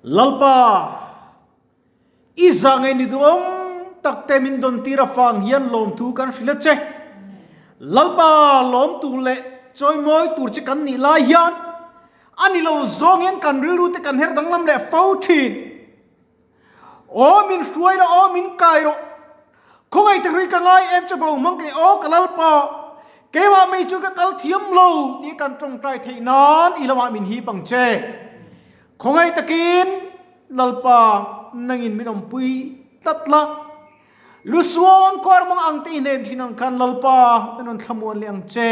Lalpa, i zah ngei ni duhawm tak te min dawn tir avang hian lawmthu kan hrilh a che. Lalpa, lawm tur leh chawimawi tur che kan nih lai hian a ni lo zawng hian kan rilru te kan her danglam leh fo thin. Aw min hruai la, aw min kai rawh. Khawngaih te hrui ka ngai em che bo hmang kei aw ka Lalpa. Keimah mei chu ka kal thiam lo tih kan tawngtai theih nan i lamah min hip ang che. Khawngaih takin Lalpa nangin min awmpui tlat la. Lusuawn kawr mang ang te i hnem thin ang khan Lalpa min rawn thlamuan leh ang che.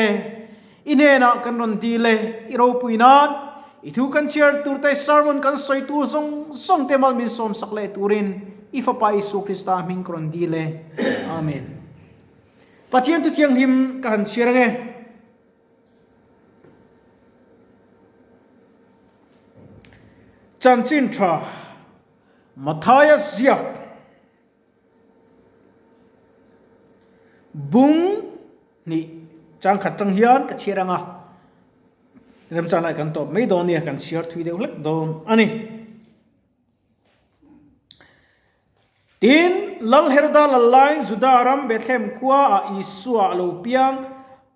I hnenah kan rawn dil e, i ropui nan i thu kan chhiar tur te, sermon kan sawi tur zawng zawng te mal min sawmsak leh turin i Fapa Isua Krista hming ka rawn dil e. Amen. Pathian thu thianghlim ka han chhiar ange. Chanchin tha Mathaia ziak. Bung hnih changkhat tang hian ka chhiar ang a, remchang lai kan tawp mai dawn nia, kan chhiar thui deuh hlek dawn a ni. Tin, Lal Heroda lal laiin Juda ram Bethlehem khua ah Isua a lo piang,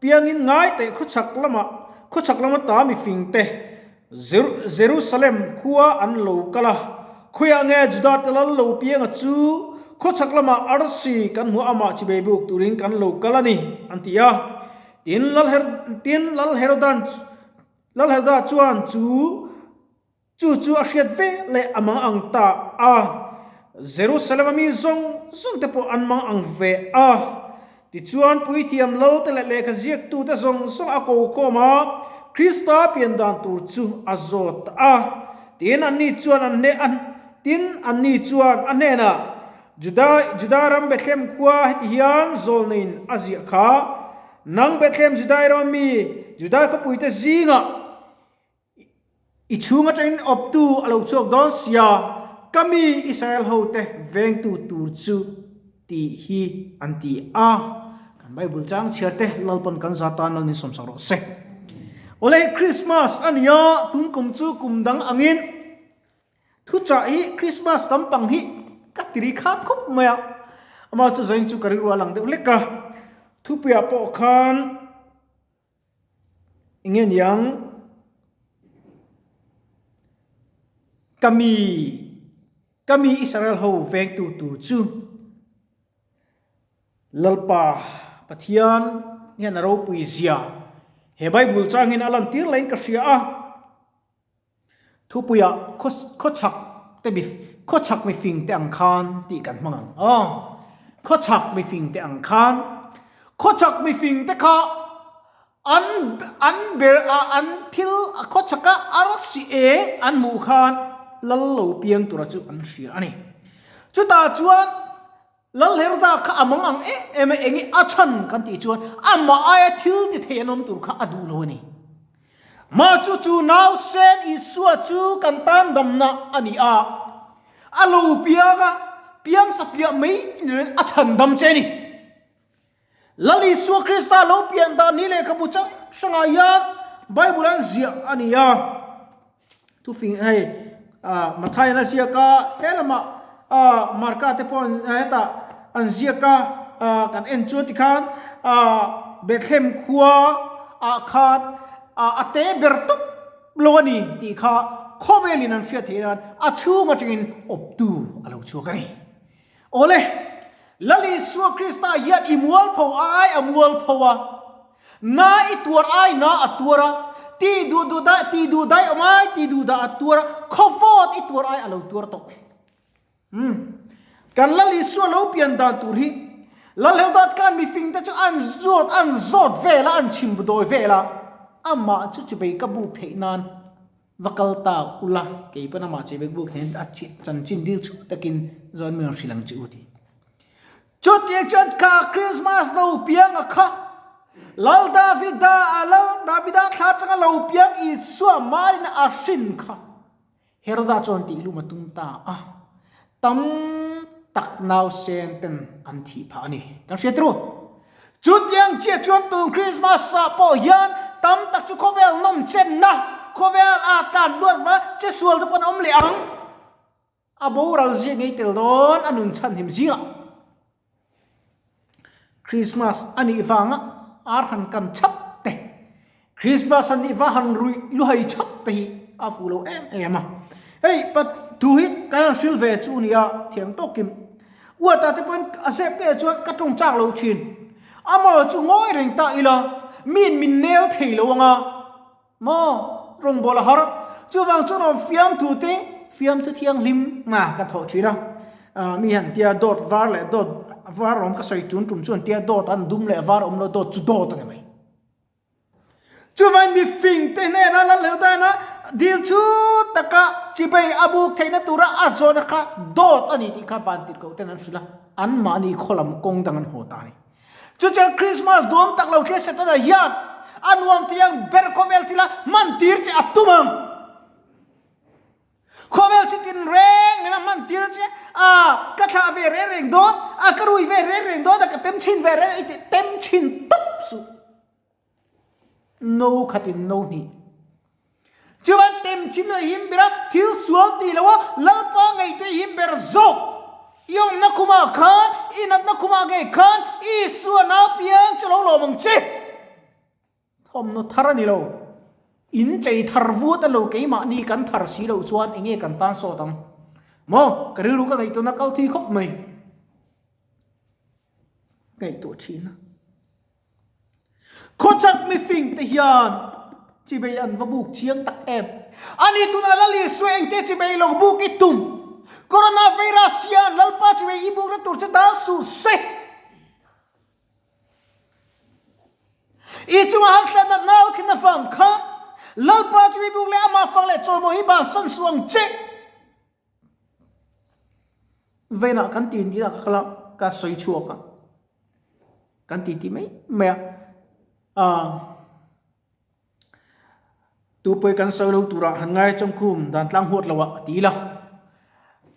piangin ngai teh khawchhak lamah, khawchhak lama ta mifing te Jerusalem khua an lo kal a, khawiah nge Juda te lal lo pianga chu khawchhak lamah arsi kan hmuh amah chibei buk turin kan lo kal a ni, an ti a. Tin, Lal Tin, Lal Herodan Lal Heroda chuan chu chu chu a hriat ve leh a mang ang ta a. Jerusalem a mi zawng zawng te pawh an mang ang ve a. Tichuan, puithiam Lal te leh lehkha ziaktute zawng zawng a ko khawm a, Krista pian dan tur chu a zawt a. Tin, anni chuan an hne an Tin, anni chuan a hnenah, Juda, Juda ram Bethlehem khua heti hian zawlneiin a ziah kha, Nang Bethlehem Judai rama mi, Juda khawpuite zingah, I chhung atangin awptu a lo chhuak dawn sia, ka mi Israel hote vengtu tur chu tih hi an ti a. Kan Bible chang chhiar te Lalpan kan za tan Lal min sawmsak rawh se. Awle hei Christmas a nia, tun kum chu kum dang angin thuchah hi Christmas tam pang hi ka ti ri khat khawp mai a. Amah chu zain chu ka rilru a lang deuh hlek a, thupuiah pawh khan Enge niang ka mi ka mi Israel ho vengtu tur chu Lalpa Pathian hian a ropui zia he Bible chang hian a lantir laiin ka hria a. Thupuiah khawchhak te mi khawchhak mifing te ang khan tih kan hmang ang aw. Khawchhak mifing te ang khan khawchhak mifing te kha an an ber a an thil khawchhaka arsi eng an hmuh khan lal lo piang tura chu an hria a ni. Chutah chuan Lal Heroda kha a mang ang em em a, enge a chhan kan tih chuan amah aia thil ti thei an awm tur kha a duh lo a ni. Mah chu chu nausen Isua chu kan tan damna a ni a, a lo piang a, piang satliah mai ni loin a chhan dam che a ni. Lal Isua Krista lo pian dan hi lehkhabu chang hrangah hian Bible an ziah a ni a. Thufing hei Matthai an a ziak a, he lamah Marka te pawh hetah an ziak a, kan en chuan tikhan Bethlehem khua ah khan a te ber tawp lo a ni tih kha khawvelin an hriat theih nan a chhung atangin awptu a lo chhuak a ni. Awle, Lal Isua Krista hian i mualpho ai a mualpho a, na i tuar ai na a tuar a, ti duh duh dai ti duh dai awm ai ti duh dah a tuar a, khawvawt i tuar ai a lo tuar tawh. Umm. Kan Lal Isua lo pian dan tur hi, Lal Herodat khan mifing te chu an zawt an zawt vel a, an chhim dawi vel a, amah chu chibei ka buk theih nan Va kal ta ula, kei pawn amah che bek buk hian a chanchin dil chhuah takin zawn mi rawn hrilh ang che u ti. Chutiang chuan kha Christmas lo piang a kha, Lal Davida a Lal Davida thla atanga lo piang Isua Marin a hrin kha Heroda chuan tih lum a tum ta a, tam tak nausen ten an thih phah a ni. Kan hriat ru. Chutiang chiah chuan tun Christmas ah pawh hian tam tak chu khawvel nawm chenna, khawvel a tlan luat va che sual te pawh an awm leh ang. A boral ziak ngei tel dawn a nun chhanhim zingah. Christmas a nih vanga ar han kan chhap te, Christmas a nih vang han ruih luhai chhap te hi a fuh lo em em a. Hei pat thu hi kan han hril ve chu nia thiang tawkin uata te pawhin a zep ngei chuan ka tawng chak lo thin. Amaherawhchu chu ngawi reng ta ila miin min nel thei lo anga. Maw? Rawngbâwl a har. Chuvang chuan awm fiamthu te, fiamthu thianghlim nga ka thawh thin a. Mi han tia dawt var leh dawt var awm ka sawi tun tum chuan tia dawt an dum leh var awm lo dawt chu dawt a ni mai. Chuvangin mi fing te hnena lal leh dana dil chu taka chibei a buk theihna tura a zawhna kha dawt a ni tih kha vantirhkoh ten an hrilh a, anmahni khaw lam kawng dang an haw ta a ni. Chutia Krismas duam tak lo thil Setana hian a nuam thei ang ber khawvel thila hman tir che a tum ang. Khawvel thi tin reng nena hman tir che a ka thlah ve reng reng dawn a ka rui ve reng reng dawn a ka tem chhin ve reng i tih tem chhin tawp suh. No khatin no hnih. Chuan tem chin a him ber a, thil sual tih lo a, Lalpa ngaihtuah i him ber zawk. I awmna khumah khan, i natna khumah ngei khan Isua nau piang chu lo lawm ang che. Thawmhnaw thar a ni lo. In chei thar vut a lo keimahni kan thar si loh chuan enge kan tan sawt ang? Maw? Ka rilru ka ngaihtuahna kal thui khawp mai. Ngaihtuah thin a. Khawchak mifing te hian chibei an va buk chiang tak em? Ani tunah Lal Isua engte chibei lo buk i tum? Coronavirus hian Lalpa chibei i bukna tur che dal suh se. I chunga harsatna nau thlin avang khan Lalpa chibei buk leh amah fang leh chawimawi hi bansan suh ang che. Venah kan ti ni a ka kal a, ka sawi chhuak a, kan ti ti mai mai a, aaa tupawi kan sawi lo turah han ngai chawngkhum dan tlang huat lo ah a ti ila.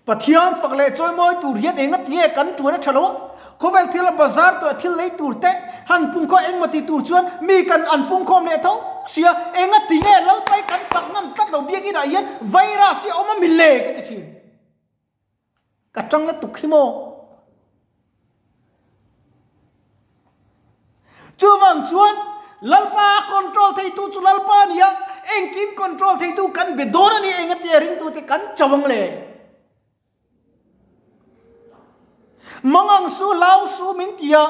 Pathian fak leh chawimawi tur hian enga ti nge kan tuan a tha lo a, khawvel thil a bazar tawh a thil lei tur te han pungkhawm engmaw ti tur chuan mi kan an pungkhawm leh tho sia, enga ti nge Lalpai kan fak ngam tlat lo biakinah hian virus hi a awm a mi le ka ti thin. Ka tang la tuk hi maw? Chuvang chuan Lalpa a control theitu chu Lalpa a ni a, engkim control theitu kan be dawn a ni engatia ringtute kan cho ang le? Mangang su hlau su min ti a,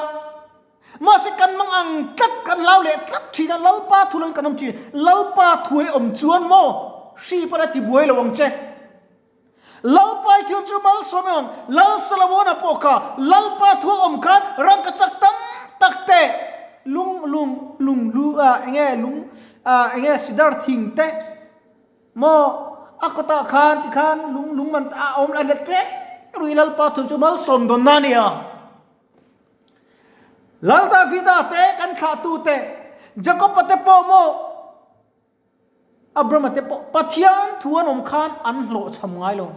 mahse kan mangang tlat kan hlau leh tlat thin a, Lalpa thu lo in kan awm thin. Lalpa thuai awm chuan maw hri pawn a tibuai lo ang che. Lalpa i thil chu malsawm em ang? Lal Solomona pawh kha Lalpa thu a awm khan rangka chak tam tak te, lung lung lung lu ah enge lung ah enge sidar thing te maw a kawtah khan tikhan lung lung man a awm a let reng rui Lalpa thu chu malsawm dawn na nia. Lal Davida te kan thlahtu te Jakob-a te pawh maw Abraham-a te pawh Pathian thu an awm khan an hlawhchham ngai lo.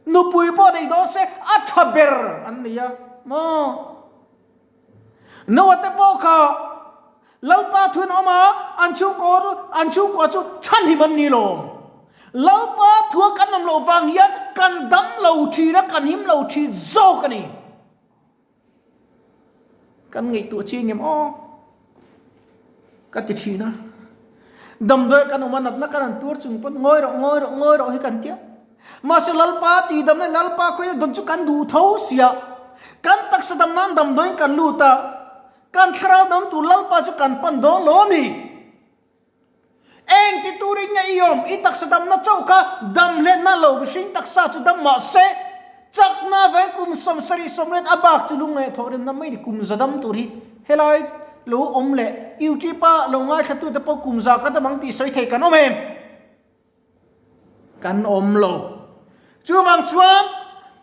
Nupui pawh nei dawn se a tha ber an nei a maw? Noah te pawh kha Lalpa thu in awm a, an chhungkaw chu an chhungkua chu chhanhim an ni lo. Lalpa thua kan awm loh vang hian kan dam lo thin a, kan him lo thin zawk a ni. Kan ngaihtuah chiang em aw? Ka ti thin a. Damdawi kan awm a, natna kan han tuar chung pawn ngawi rawh, ngawi rawh, ngawi rawh hi kan tia. Mahse Lalpa tih damna Lalpa khawia dawn chu kan duh tho sia. Kan taksa dam nan damdawiin kan lut a, kan thlarau dam tur Lalpa chu kan pan dawn lo a ni. Eng ti turin nge i awm? I taksa damna chauh kha dam hlenna lo mihring taksa chu dam mah se, chakna veng kum 70 sawmriat a bak chu lungngaih thawhrimna mai ni kum za dam tur hi helai lo awm leh YouTube a lo ngaithlatute pawh kum za ka dam ang tih sawi thei kan awm em? Kan awm lo. Chuvang chuan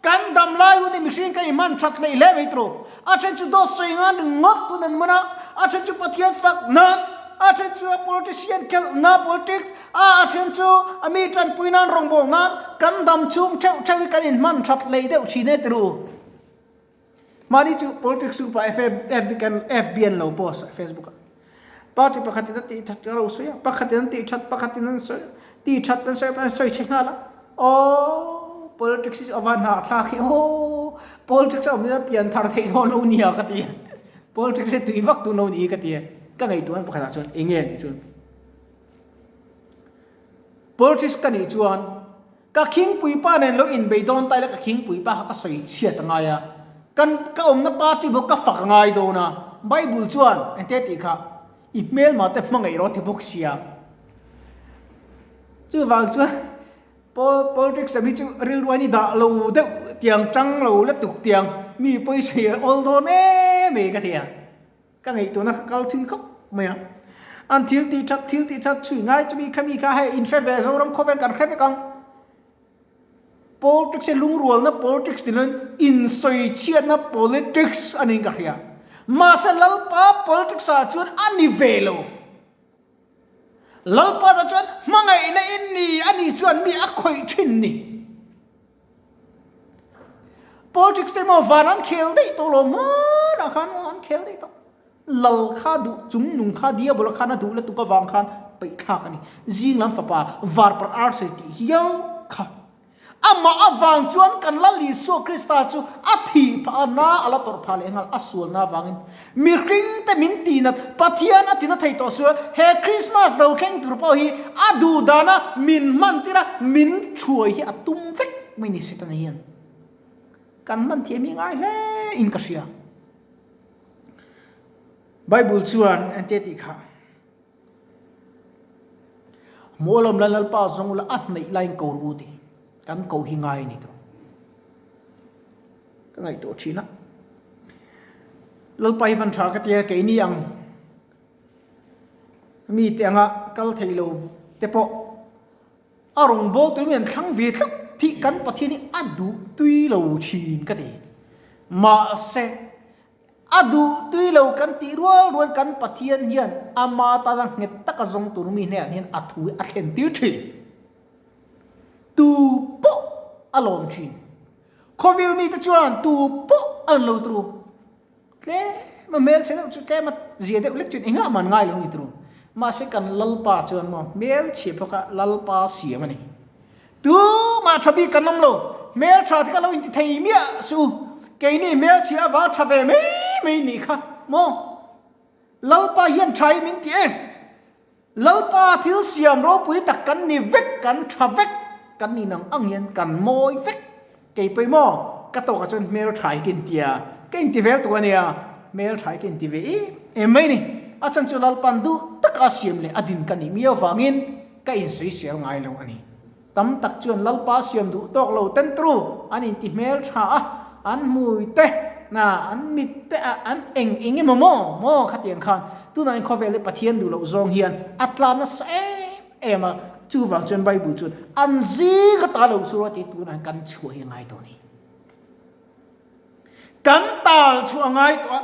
kan dam lai hun hi mihring ka inhman that hlei hle mai tawh. A then chu dawt sawi ngan ringawt tun an man a, a then chu Pathian fak nan, a then chu a politician khelh na politics a, a then chu a mi tanpui nan rawngbâwl nan kan dam chhung theuh theuh hi kan inhman that hlei deuh thin e tiru. Mahni chu politics chu pa FB kan FB an lo post a Facebook ah. Party pakhatin a tih that ka lo sawi a, pakhatin an tih that, pakhatin an sawi tih that an sawi an sawi chhe nghal a. Aww politics. Politics hi chu a va hnahthlak hi aw, politics a awm hian pian thar theih dawn lo nia ka ti a, politics hi tui vak tur lo ni ka ti a, ka ngaihtuahna pakhatah chuan eng nge tih chuan politics ka nih chuan ka khingpui pa nen lo inbei dawn ta ila ka khingpui pa kha ka sawi chhiat a ngai a, kan ka awmna party bawk ka fak a ngai dawn a, bible chuan engte tih kha i hmelma te hmangaih rawh a ti bawk sia, chuvang chuan. Politics lam hi chu rilru a ni dah lo deuh tiang tang lo lutuk tiang mi pawisa hi a awl dawn em mai ka ti a, ka ngaihtuahna ka kal thui khawp mai a. An thil tih that thil tih that chhui ngai chu mi kha mi kha hei in hre ve Zoram khawvel kan hre vek ang. Politics hi lungrualna politics ni loin insawichhiatna politics a niin ka hria. Mahse Lalpa politics ah chuan a ni ve lo. Lalpa chuan hmangaihna in ni a ni chuan mi a khawih thin ni. Politics te maw van an khel daih tawh lo hmanah khan maw an khel daih tawh. Lal kha duh chung nung kha diabola khan a duh lutuk avang khan paihthlak a ni. Zing lam fapa varparh arsawi tih hial kha. Amah avang chuan kan Lal Isua Krista chu a thih phah a, na a la tawrh phah leh nghal a sualna avangin. Mihringte min tihnat Pathian a tina thei tawh sual, he Krismas lo thleng tur pawh hi a duh dana min hman tir a, min thuai hi a tum vek mai ni Setana hian. Kan hman thiam hi ngai hle in ka hria. Bible chuan engtia tih kha? Mualawm lai Lalpa zawng ula a hnaih laiin ko ru ti kan ko hi ngai a ni tawh. Ka ngaihtuah thin a. Lalpa hi van tha ka tia keini ang mi te anga kal thei lo te pawh a rawngbâwl tur mi an thlang ve tlat hi kan Pathian hi a duh tui lo thin ka ti. Mahse. A duh tui lo kan tih rual rual kan Pathian hian ama tana nghet taka zawng tur mi hnenah hian a thu hi a thlen tir thin. Tu pawh a lawm thin. Khawvel mite chuan tu pawh an lo tru. Tlem a hmelchhe deuh chu tlem a zia deuh lek chuan engah man ngai lo ni tru. Mahse kan Lalpa chuan maw hmelchhe phawk a Lalpa siam a ni. Tumah tha bik kan awm lo, hmeltha te kha lo inti thei miah suh u, keini hmelchhia avang tha ve mai mai nih kha maw? Lalpa hian tha hi min ti em? Lalpa thil siam ropui tak kan ni vek, kan tha vek, kan ni nang ang hian kan mawi vek. Kei pawh maw ka tawkah chuan hmeltha hi ka inti a, ka inti vel tuk a nia, hmeltha hi ka inti ve em em mai ni. A chhan chu Lalpa'n duh taka siam leh a din ka nih miau vangin ka insawisel ngai lo a ni. Tam tak chuan Lalpa siam duh tawk lo ten tru an inti hmel tha a, an hmui te, na an mit te a, an eng eng emaw maw maw khatiang khan tunah in khawvel hi Pathian duh loh zawng hian a tlan nasa em em a, chuvang chuan Bible chuan an zing a ta lo chu ruah tih tunah hian kan chhuah hi a ngai tawh a ni. Kan tal chhuah a ngai tawh a.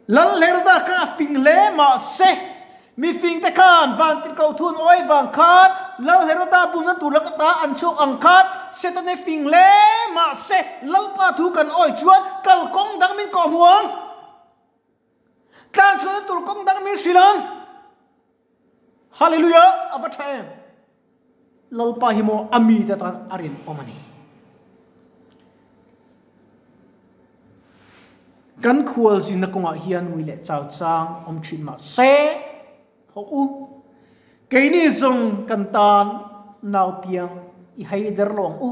Lalhlerda kha a fing hle mahse, mi fingte khan vantirhkoh thun awi vang khan Lalheroda bumna tur laka ta an chhuak ang khan Setane fing hle mahse, Lalpa thu kan awi chuan kalkawng dang min kawhhmuh ang, tlanchhuahna tur kawng dang min hrilh ang. Hallelujah! A va tha em! Lalpa hi maw a mite tan a rinawm a ni. Kan khualzinna kawngah hian ngui leh chau chang awm thin mah se, hawh u, keini zawng kan tan nau piang i hai der lo ang u.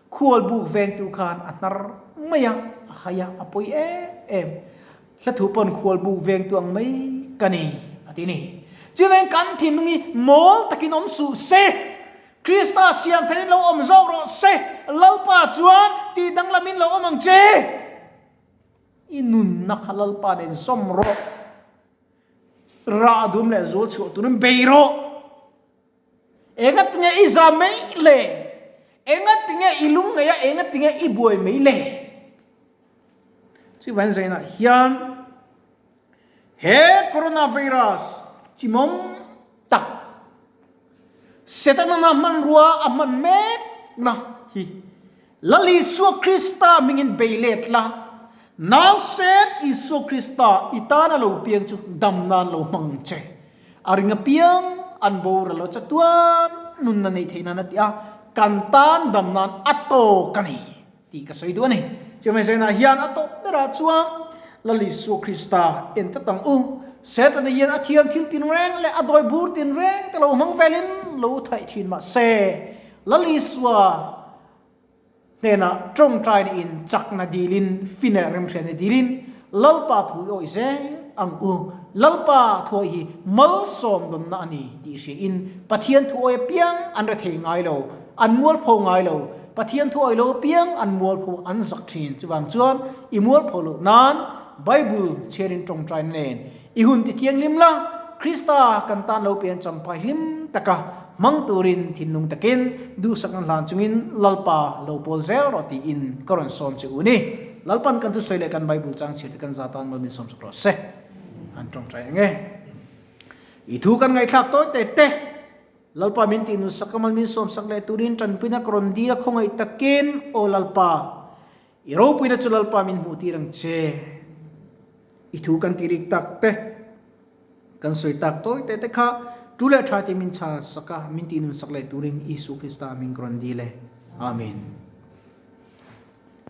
Khualbuk vengtu khan a hnar mai a, a hai a, a pawi em em. Hla thu pawn khualbuk vengtu ang mai ka ni, a ti ni. Chuveng kan thinlung hi mawl takin awm suh se, Krista siam thenin lo awm zawk rawh se, Lalpa chuan tih danglamin lo awm ang che. I nunna kha Lalpa nen zawm rawh, rah dum leh zual chhuah turin bei rawh. Engatinge i za mai le? Engatinge i lung ngei a? Engatinge i buai mai le? Chuvain zainah hian he coronavirus chimawm tak Setana hmanrua a hman mekna hi Lal Isua Krista hmingin bei let la, nausen Isua Krista i tana lo piang chu dam nan lo hmang ang che. A ring apiang an boral lo chatuan nunna neih theih nan a ti a. kan tan dam nan a tawk a ni tih ka sawi duh a ni. Chuvang zainah hian a tawp berah chuan Lal Isua Krista en tlat ang u. Setana hian a thiam thil tinreng leh a dawi bur tinreng te lo hmang velin lo thaih thin mah se, Lal Isua hnenah tawngtaina in chakna dilin, fina remhriatna dilin Lalpa thu i awih zel ang u. Lalpa thuawih hi malsawm dawnna a ni tih hriain Pathian thuawih apiang an rethei ngai lo, an mualpho ngai lo. Pathian thuawih lo apiang an mualpho an zak thin. Chuvang chuan i mualpho loh nan Bible chhiarin tawngtaina nen I hun ti thianghlim la, Krista kan tan lo pian champhai hlim taka hmang turin thinlung takin duhsakna hlan chungin Lalpa lo pawl zel rawh tiin ka rawn sawm che u ni. Lalpan kan thusawi leh kan Bible chang chhiar te kan za tan mal min sawm sak rawh se. An tawngtai ang e. I thu kan ngaihthlak tawi te te. Lalpa min tih nun sak a mal min sawm sak leh turin tanpuina ka rawn dil a khawngaih takin aw Lalpa. I ropuina chu Lalpa min hmuh tir ang che. I thu kan ti rik tak te, kan sawi tak tawi te te kha tu leh tha te min chhan sak a, min tih nun sak leh turin Isu Krista min ka rawn dil e. Amen.